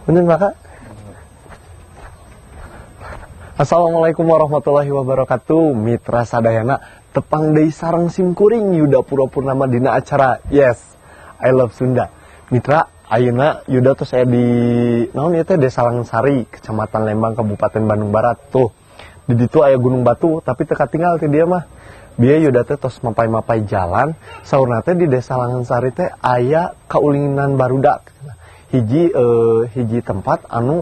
Punten, Bapak. Assalamualaikum warahmatullahi wabarakatuh. Mitra sadayana, tepang deui sareng simkuring Yuda Purwa Purnama dina acara Yes, I Love Sunda. Mitra, ayeuna Yuda tuh saya di naon ieu teh, Desa Langensari, Kecamatan Lembang, Kabupaten Bandung Barat tuh. Di ditu aya Gunung Batu, tapi teu katinggal ti dieu mah. Bieu Yuda teh tos mapay-mapay jalan, saurna teh di Desa Langensari teh aya kaulinan barudak. Hiji tempat anu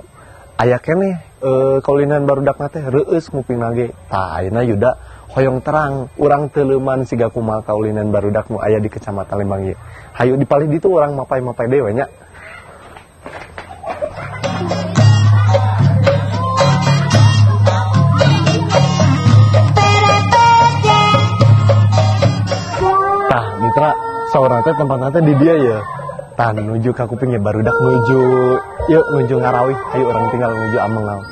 aya keneh kaulinan barudak teh reueus ngupingna ge. Tah, ayeuna Yuda hoyong terang urang teuleuman siga kumaha kaulinan barudak nu aya di Kecamatan Lembang ieu. Hayu di palih ditu urang mapay-mapay deui we nya. Tah, mitra, saurna teh tempatna teh di dieu ya. Tah, nuju ka kuping ya barudak nuju yuk nuju ngarawih. Ayo urang tinggal nuju ameng naon.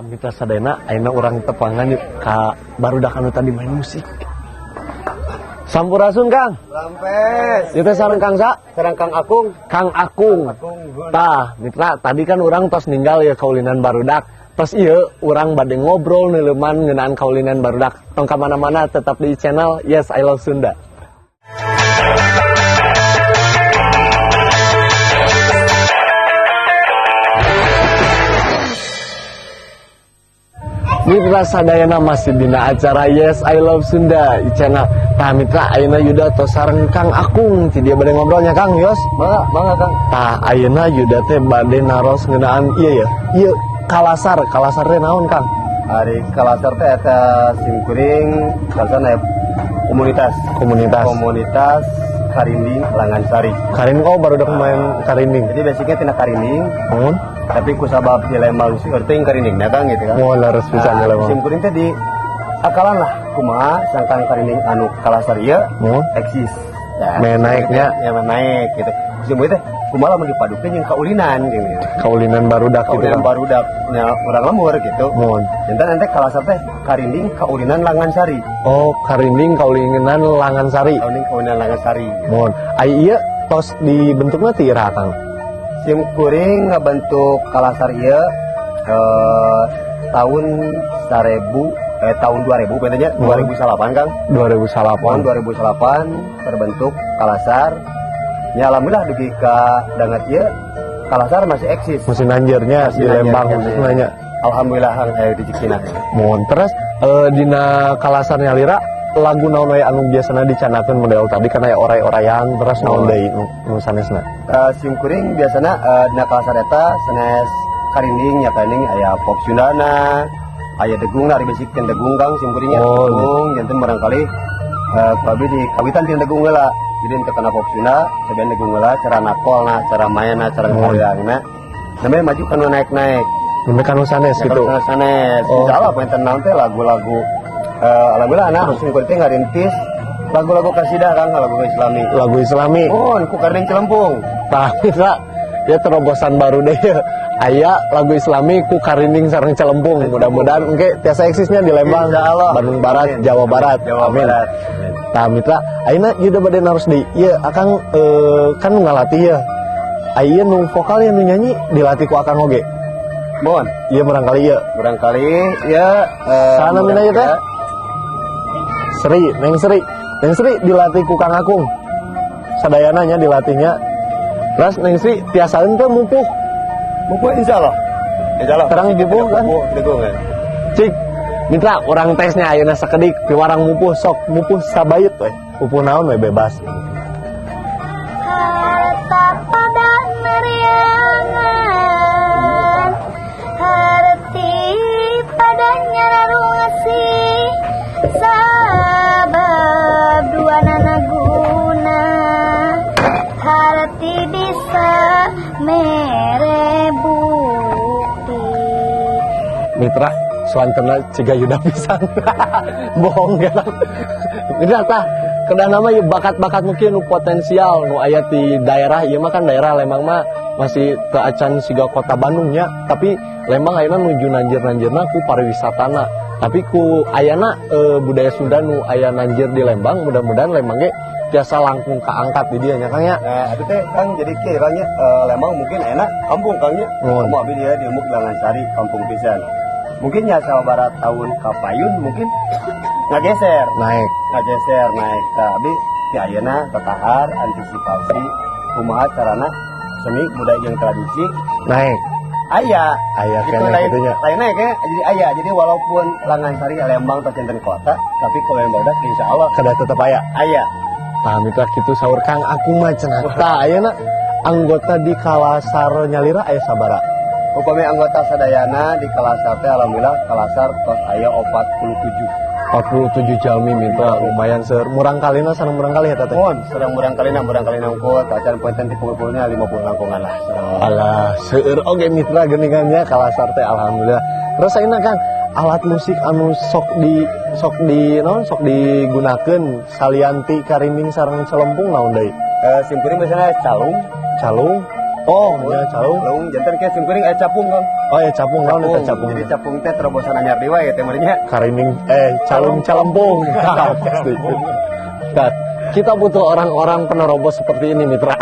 Mitra sadayana, ayeuna urang tepangan yuk ka barudak anu tadi main musik. Sampurasun, Kang. Rampes. Ieu teh sareng Kang sa? Sareng Kang Akung. Kang Akung. Tah, mitra, tadi kan urang tos ninggal ya kaulinan barudak. Tos ieu urang bade ngobrol neuleuman ngeunaan kaulinan barudak. Tong ka mana-mana, tetap di channel Yes I Love Sunda. Mitra sadayana, masih dina acara Yes I Love Sunda di channel. Tah, mitra, ayeuna Yuda tos sareng Kang Akung. Ti dia bade ngobrolnya, Kang Yos. Mangga, mangga, Kang. Tah, ayeuna Yuda teh bade naros ngeunaan ieu ya. Ieu kalasar, kalasar teh naon, Kang? Ari kalasar teh eta simkuring kalasar aya komunitas. Komunitas. Komunitas Karinding Langansari. Karinding, oh, baru udah main karinding. Jadi basicnya tina karinding. Tapi kusabab di Lembang sih teuing karinding datang gitu kan. Oh, leres pisan di Lembang. Simkuring teh di akalan lah kumaha sangkan karinding anu kalasar ieu eksis. Ya, main naiknya. Ya, main naik gitu. Ku teh kumaha lamun dipadukeun jeung kaulinan gitu. Kaulinan barudak gitu Kaulinan kan. Barudak nya urang lembur gitu. Muhun. Janten nanti Kalasar teh Karinding Kaulinan Langansari. Oh, Karinding Kaulinan Langansari. Karinding Kaulinan Langansari. Muhun. Ai ieu tos dibentukna ti iraha, Kang? Sim kuring ngabentuk Kalasar ieu tahun 1000 tahun 2000 katanya, 2008, Kang. 2008. Tahun 2008 terbentuk Kalasar. Ya, alhamdulillah dugi ka dangat ieu Kalasar masih eksis. Masih nanjirnya Masih di Lembang nanjir, khususnya nya. Alhamdulillah, Kang, aya rezekina. Muhun. Terus dina Kalasar nyalira lagu naon wae anu biasana dicandakeun? Model tadi kan aya oray-orayan, terus naon deui nu sanesna? Sim kuring biasana dina Kalasar eta sanes karinding ya, karinding aya pop Sundana, aya degung lah, basic degung, Kang, sim kuringnya. Degung janten barangkali ku di kawitan tina degung heula. Jadi untuk kena pop Sunda, cobain degung heula, cara nakolna, cara mainna, cara ngariangna. Namanya maju kan naik-naik. Nembe kanu sanes Ya, gitu. kalau sanes. Oh. Insya Allah pengen naon teh lagu-lagu alhamdulillah anak sim kuring teh ngarintis lagu-lagu kasidah, Kang, lagu Islami. Lagu Islami. Oh, ku karinding celempung. Tah, bisa ya terobosan baru deh ya. Aya lagu Islami ku karinding sareng celempung. Mudah-mudahan engke tiasa eksisnya di Lembang, Insya Allah. Bandung Barat, Amin. Jawa Barat. Jawa Amin. Barat. Tah, mitra, ayeuna ieu bade naros deui. Ieu Akang kan nu ngalatih ya. Aya nu vokal ya, nu nyanyi dilatih ku Akang oge? Mohon. Iya, barangkali ieu. Barangkali ya. Saha namina ieu teh? Sri, Neng Sri. Neng Sri dilatih ku Kang Akung. Sadayana nya dilatihnya. Terus Neng Sri tiasaeun teh mupuh? Mupuh, insya Allah. Insya Allah. Terang mupuh kan? Mupuh, degung ya. Cik, mitra, urang tesnya ayeuna sakedik piwarang mupuh, sok mupuh sabait we. Mupuh naon we bebas. Harta pada meriangan, harti padanya rungasi, sabab dua nana guna, harti bisa mere bukti. Mitra, suantena ciga Yuda pisan. Bohong kan. Mitra, tah kedah nama ieu bakat-bakat mungkin nu potensial nu aya di daerah ieu mah kan, daerah Lembang mah masih teu acan siga kota Bandungnya, tapi Lembang ayeuna nuju nanjir-nanjirna ku pariwisatana, tapi ku ayana budaya Sunda nu aya nanjir di Lembang, mudah-mudahan Lembang ge tiasa langkung kaangkat di dieu nya, Kang, ya. Nah, itu teh, Kang, jadi kieu, Kang, nya, Lembang mungkin enak kampung, Kang, nya. Nuhun. Kamu abi dia di Umuk Sari kampung pisan. Mungkin ya Jawa Barat tahun kapayun mungkin ngageser, naik. Ngageser naik. Tapi di ayeuna tetahar antisipasi kumaha carana seni budaya jeung tradisi naik. Aya. Aya gitu, keneh lain, kitu nya. Lain naik ya, jadi aya. Jadi walaupun Langansari Lembang atau janten kota, tapi kalau yang barudak insya Allah kedah tetep aya. Aya. Tah, mitra, kitu saur Kang Akung mah cenah. Tah, ayeuna anggota di Kalasar nyalira aya sabara? Upami anggota sadayana di Kalasar teh alhamdulillah Kalasar tos aya 47. 47 jalmi, mitra, lumayan seueur. Murang kalina sareng murang kali eta teh? Mohon, sareng murang kalina, murang kalina unggul, tacan punten ti pukul-pukulnya 50 langkungan lah. Alah, seueur oge mitra geuningannya Kalasar teh, alhamdulillah. Terus ayeuna, Kang, alat musik anu sok di naon, sok digunakeun salian ti karinding sareng celempung naon deui? Simkuring biasanya calung. Calung. Oh, ya calung. Calung janten kayak simkuring aya capung, Kang. Oh ya, capung naon eta capung? Jadi capung teh terobosan anyar deui wae teh meureunnya. Karinding calung calempung. Pasti. Nah, kita butuh orang-orang penerobos seperti ini, mitra.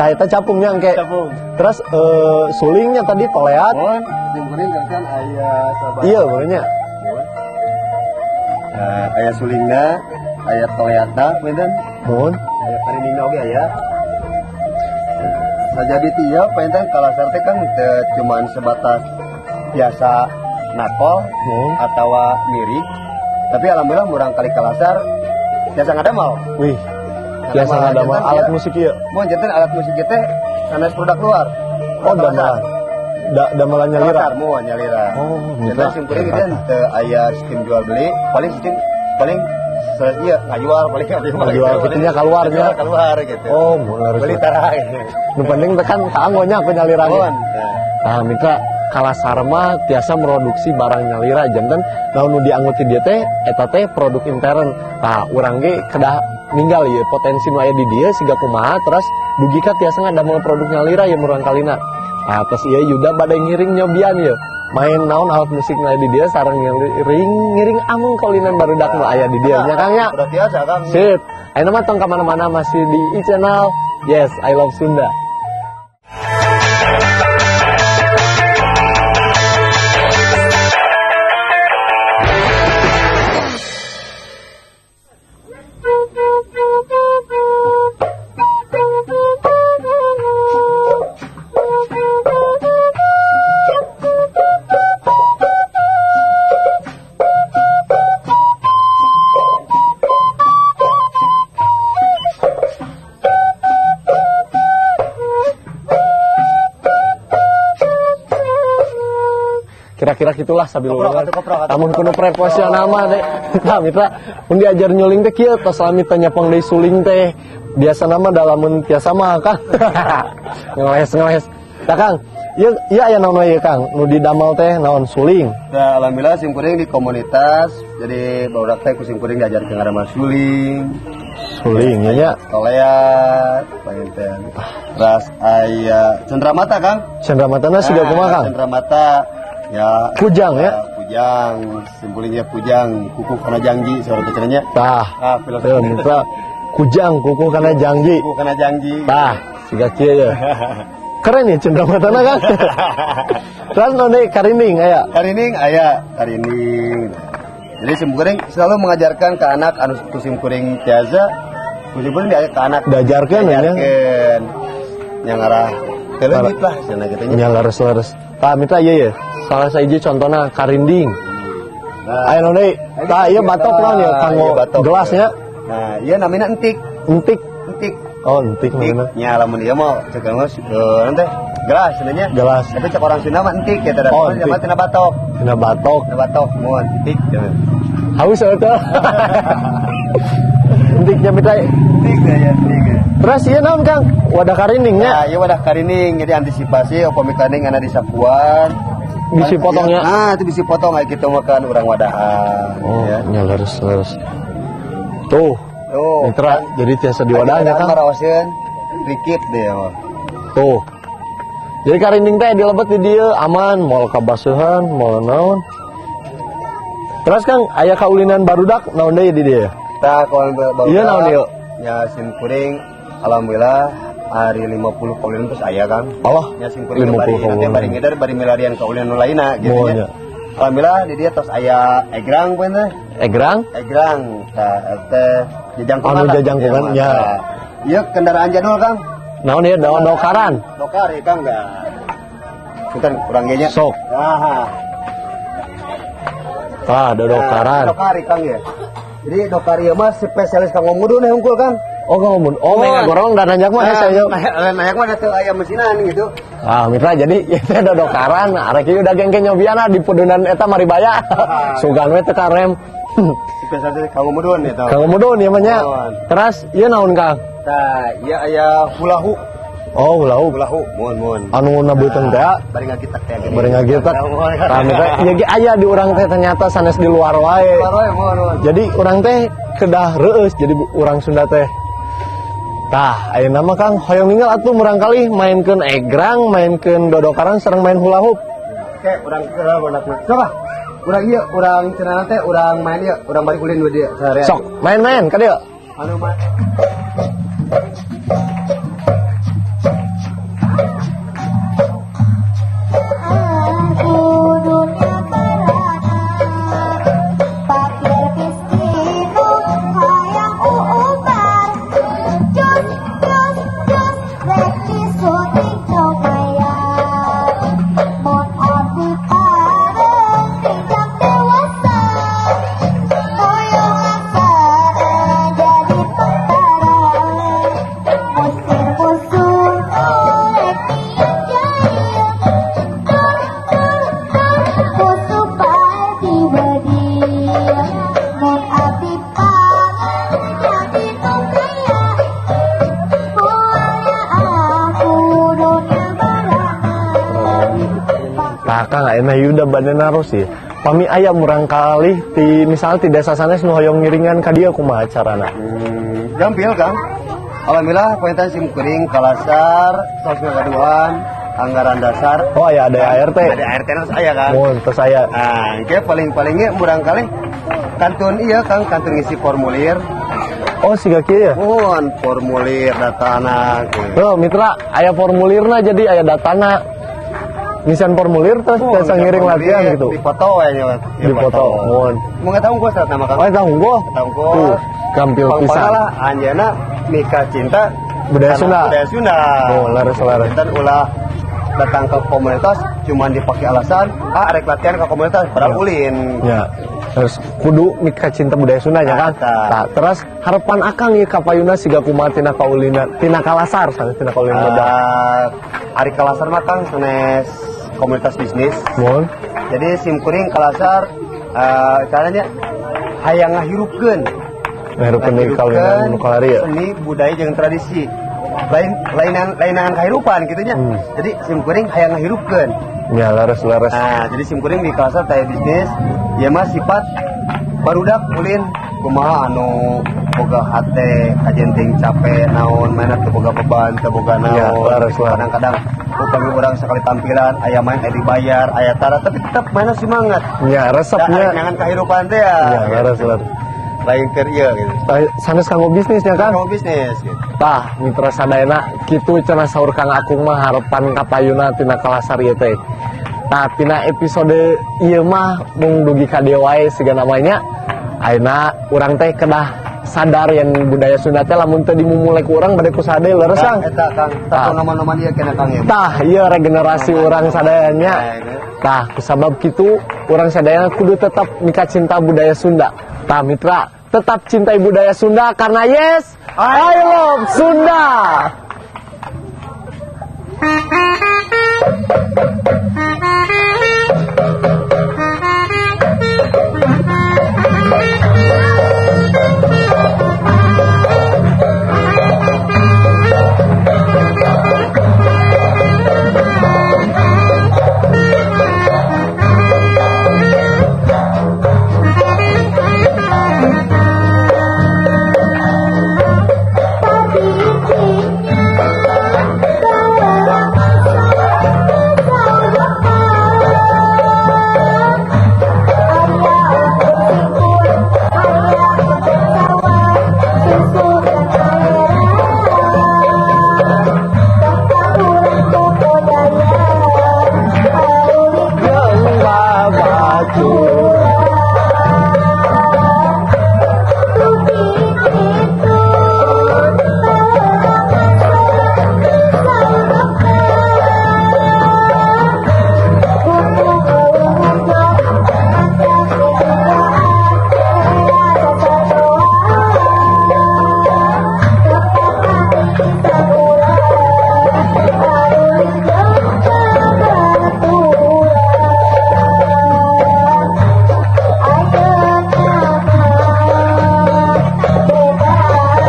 Nah, eta capungnya engke. Capung. Terus sulingnya tadi toleat. Mohon, simkuring kan aya sabar. Iya, pokoknya. Aya sulingna, aya toleatna, punten. Mohon. Aya karindingna oge aya. Sajadi ti ieu punten Kalasar teh kan teu cuman sebatas biasa nakol atawa mirik. Tapi alhamdulillah murang kali Kalasar biasa ngadamel. Wih, biasa ngadamel alat musik ieu. Mun janten alat musik ieu teh sanes produk luar. Oh, damelan. Damelan nyalira. Kalasar mun nyalira. Oh, Janten mitra. simkuring gitu teu aya sistem jual beli, paling sistem paling iya ngajual paling. Ngajual gitunya keluarnya. Keluar gitu. Oh, mun harus. Beli tara gitu. Nu penting teh kan kaanggo nya aku nyalira ge. Mohon. Nah, mitra, Kalasar mah tiasa produksi barang nyalira, janten naon nu dianggo ti dieu teh eta teh produk intern. Tah, urang ge kedah Ninggal ieu potensi nu aya di dieu siga kumaha, terus dugi ka tiasa ngadamel produk nyalira ya murang kalina. Nah, terus ieu Yuda bade ngiring nyobian ieu. Main naon alat musik nu aya di dieu sareng ngiring ngiring ameng kaulinan barudak nu aya di dieu nya, Kang, nya. Udah biasa, Kang. Sip. Ayeuna mah tong ka mana-mana, masih di i-channel Yes, I Love Sunda. Kira-kira gitulah sambil Koprok, ulangan. atuh, koprok, atuh. Lamun kudu profesional mah teh. Nah, mitra, mun diajar nyuling teh kieu, tos lami teh nyepeng deui suling teh. Biasa nama dalamun tiasa mah, Kang. Ngeles-ngeles. Tah, Kang, ieu ieu aya naon we ieu, Kang? Nu didamel teh naon, suling? Nah, alhamdulillah sim kuring di komunitas, jadi barudak teh ku sim kuring diajarkeun ngarama suling. Suling ya nya. Toleat, panginten. Terus aya cenderamata, Kang. Cenderamata siga kumaha, Kang? Cenderamata ya. Kujang ya? Kujang, simpulnya kujang, kukuh kana janji, saudara kecilnya. Tah. Ah, filosofi. Tuh, mitra. Kujang, kukuh kana janji. Kukuh kana janji. Tah, siga kieu ya. Keren ya cenderamata, Kang. Terus naon deui, karinding aya? Karinding aya, karinding. Jadi sim kuring selalu mengajarkan ke anak anu ku sim kuring tiasa, ku sim kuring diajar ke anak. Diajarkeun ya. Diajarkeun. Yang arah teleungit lah cenah kitu nya. Nya, leres-leres. Tah, mitra, ieu ya. Salah sahiji contohna karinding. Nah, Aya naon deui? Tah, ieu batok naon ya, kanggo Iya, batok. gelasnya? Nah, ieu namina entik. Entik. Entik. Oh, entik namina. Nya, lamun ieu mah cek mah nanti gelas sebenarnya. Gelas. Tapi cek orang Sunda mah entik ya teh. Oh, entik. Tina batok. Tina batok. Tina batok, mun entik. Haus eta. Entiknya mitra. Entik ya, entik. Terus ieu naon, Kang? Wadah karindingnya. Nah, ieu wadah karinding, jadi antisipasi upami karinding aya di sapuan. Bisi potongnya. Nah, itu bisi potong kayak gitu makan urang wadahan. Oh, ya. Nya, leres leres. Tuh. Tuh. Mitra, jadi tiasa diwadahnya, Kang. Marawaseun rikit deh ya. Tuh. Jadi karinding teh dilebet di dieu aman, moal kabasehan, moal naon. Terus, Kang, aya kaulinan barudak naon deui di dieu? Tah, kalau barudak. Iya, naon ieu? Ya, sim kuring alhamdulillah hari 50 kaulinan terus aya, Kang. Allah. Ya, sim kuring 50 bari nanti kaulinan. Bari ngider bari milarian kaulinan nu lainna gitu Oh, nya. nya. Alhamdulillah di dieu tos aya egrang poe teh. Egrang? Egrang, tah teh jajangkungan. Anu lah. jajangkungan, ya. Tah. Ieu kendaraan jadul, Kang. Naon ieu, daun dokaran? Dokar ya, Kang, enggak. Punten urang ge nya. Sok. Nah. Tah, dodokaran. Nah, dokar ya, Kang, ya. Jadi dokar ieu mah spesialis kanggo mudun ya hungkul, Kang. Oh, kanggo mudun. Oh, meh ngagorong dan nanjak mah hese ieu. Nah, nanjak mah teu aya mesinan gitu. Ah, mitra, jadi ieu teh dodokaran, arek ieu udah gengke nyobiana di pudunan eta Maribaya. Sugan we teu karem. Spesialis kanggo mudun eta. Kanggo mudun ieu mah nya. Muhun. Terus ieu naon, Kang? Tah, ieu aya hula hoop. Oh, hula hoop. Hula hoop, muhun muhun. Anu nabeuteung teh. Bari ngagitak teh gini. Bari ngagitak. Tah, mitra, ieu ge aya di urang teh ternyata sanes di luar wae. Luar wae, muhun muhun. Jadi urang teh kedah reueus jadi urang Sunda teh. Tah, ayeuna mah, Kang, hoyong ninggal atuh murangkalih mainkeun egrang, mainkeun dodokaran sareng main hula hoop. Oke, urang ke Coba. Urang ieu, urang cenah teh urang main ieu, urang balik ulin we dieu seharian. Sok, main-main ka dieu. Anu mah. Aku dunia barana, pakir piskinu hayang uubar. Jos jos jos rek disuntik mayar. Mun abdi pareng tingkat dewasa, hoyong laksana jadi tentara. Musir musuh rek jahil. Dur dur dur musuh padi wedi. Mun abdi pareng jadi nu kaya, mulia aku dunia barana. Tah, Kang, ayeuna Yuda bade naros sih. Pami aya murangkalih ti misalnya ti desa sanes nu hoyong ngiringan ka dieu, kumaha carana? Gampil, Kang. Alhamdulillah panginten sim kuring kalasar tos ngagaduhan anggaran dasar. Oh ya, ada ART. Ada ART terus aya kan. Mun terus aya. Nah, engke paling-palingnya murangkalih kantun iya, Kang, kantun ngisi formulir. Oh, siga kieu ya? Mohon formulir datana gitu. Oh, mitra, aya formulirna, jadi aya datana. Ngisian formulir terus Oh, biasa ngiring latihan gitu. Dipoto we nya. Dipoto, mohon. Mun eta unggul saat nama, Kang. Oh, eta unggul. Eta unggul. Tuh, gampil pisan. Lah anjeunna mika cinta budaya kana Sunda. Budaya Sunda. Oh, leres leres. Dan ulah datang ke komunitas cuman dipakai alasan ah rek latihan ke komunitas, padahal ulin. Ya. Terus kudu mika cinta budaya Sunda nya kan. Eta. Nah, terus harapan Akang ieu ka payuna siga kumaha tina kaulina, tina kalasar sanes tina kaulina badak? Ari kalasar mah, Kang, sanes komunitas bisnis. Mohon. Jadi sim kuring kalasar caranya hayang ngahirupkeun. Ngahirupkeun deui kaulinan nu kalari ya. Seni budaya jeung tradisi. Lain lainan lainan kehidupan gitu nya. Jadi sim kuring hayang ngahirupkeun. Ya, leres leres. Nah, jadi sim kuring di kalasar taya bisnis, ya mah sifat barudak ulin kumaha anu boga hate kajen ting capek naon mainna teu boga beban, teu boga naon. Ya, leres, leres. Kadang-kadang upami urang sekali tampilan aya main aya dibayar aya tara, tapi tetap mainnya semangat. Ya, Da resepnya. arek nyangan kehidupan teh ya. Ya, leres leres. Lain keur ieu gitu. Sanes kanggo bisnisnya kan? Kanggo bisnis gitu. Tah, mitra sadayana, kitu cenah saur Kang Akung mah harapan kapayuna tina kalasar ieu teh. Tah, tina episode ieu mah mung dugi ka dieu wae siga namanya. Ayeuna urang teh kedah sadar yang budaya Sunda teh lamun teu dimumule ku urang bade ku saha deui, leres, Kang? Eta, Kang, Tah. tah noman-noman ieu kena, Kang, ya. Tah, ieu regenerasi urang sadayanya. Nah, ini. Tah, kusabab kitu urang sadayana kudu tetap mika cinta budaya Sunda. Tah, mitra, tetap cintai budaya Sunda karena yes, I love Sunda.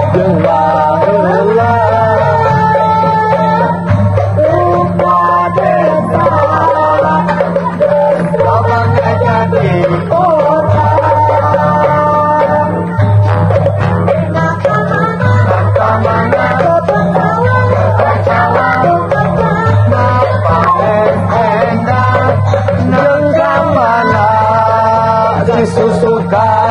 Jeung baheula rupa desa abang jadi kota. Kamana endang jeung kamana disusukan.